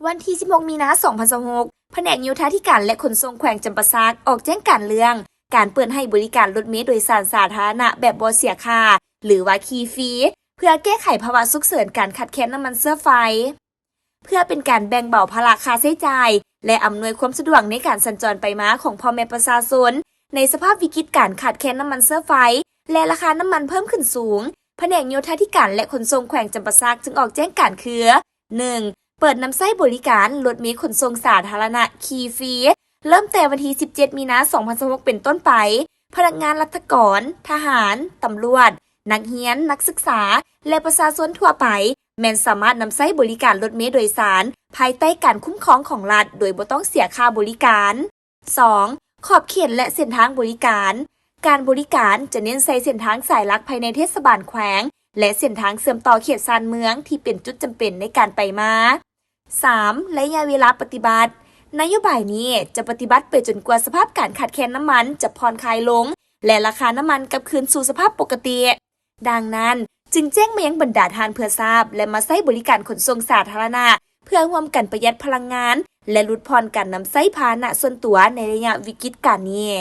ວັນທີສິບຫົກ ມີນາ ສອງພັນຊາວຫົກ ພະແນກໂຍທາທິການ ແລະ ຂົນສົ່ງແຂວງຈຳປາສັກ ອອກແຈ້ງການເລື່ອງການເປີດໃຫ້ບໍລິການລົດເມໂດຍສານສາທາລະນະແບບບໍ່ເສຍຄ່າ ຫຼືວ່າ ຂີ່ຟຣີ ເພື່ອແກ້ໄຂພາວະສຸກເສີນການຂາດແຄນນ້ຳມັນເຊື້ອໄຟ. ເພື່ອເປັນການແບ່ງເບົາພາລະຄ່າໃຊ້ຈ່າຍ ແລະ ອຳນວຍຄວາມສະດວກໃນການສັນຈອນໄປມາຂອງພໍ່ແມ່ປະຊາຊົນ ໃນສະພາບວິກິດການຂາດແຄນນ້ຳມັນເຊື້ອໄຟ ແລະ ລາຄານ້ຳມັນເພີ່ມຂຶ້ນສູງ, ພະແນກໂຍທາທິການ ແລະ ຂົນສົ່ງແຂວງຈຳປາສັກຈຶ່ງອອກແຈ້ງການຄື ໜຶ່ງ ເປີດນຳໃຊ້ບໍລິການລົດເມຂົນສົ່ງສາທາລະນະຂີ່ຟຣີ ເລີ່ມແຕ່ວັນທີສິບເຈັດ ມີນາ ສອງພັນຊາວຫົກ ເປັນຕົ້ນໄປ. ພະນັກງານລັດຖະກອນ, ທະຫານ, ຕຳຫຼວດ, ນັກຮຽນ, ນັກສຶກສາ ແລະ ປະຊາຊົນທົ່ວໄປ ແມ່ນສາມາດນຳໃຊ້ບໍລິການລົດເມໂດຍສານ ພາຍໃຕ້ການຄຸ້ມຄອງຂອງລັດ ໂດຍບໍ່ຕ້ອງເສຍຄ່າບໍລິການ. ສອງ ຂອບເຂດ ແລະ ເສັ້ນທາງບໍລິການ. ການບໍລິການຈະເນັ້ນໃສ່ເສັ້ນທາງສາຍຫຼັກພາຍໃນເທດສະບານແຂວງ ແລະ ເສັ້ນທາງເຊື່ອມຕໍ່ເຂດຊານເມືອງທີ່ເປັນຈຸດຈຳເປັນໃນການໄປມາ. ສາມ ໄລຍະເວລາປະຕິບັດ. ນະໂຍບາຍນີ້ຈະປະຕິບັດໄປຈົນກວ່າສະພາບການຂາດແຄນນ້ຳມັນຈະຜ່ອນຄາຍລົງ ແລະ ລາຄານ້ຳມັນກັບຄືນສູ່ສະພາບປົກກະຕິ. ດັ່ງນັ້ນ, ຈຶ່ງແຈ້ງມາຍັງບັນດາທ່ານເພື່ອຊາບ ແລະ ມາໃຊ້ບໍລິການຂົນສົ່ງສາທາລະນະ ເພື່ອຮ່ວມກັນປະຢັດພະລັງງານ ແລະ ຫຼຸດຜ່ອນການນຳໃຊ້ພາຫະນະສ່ວນຕົວໃນໄລຍະວິກິດການນີ້.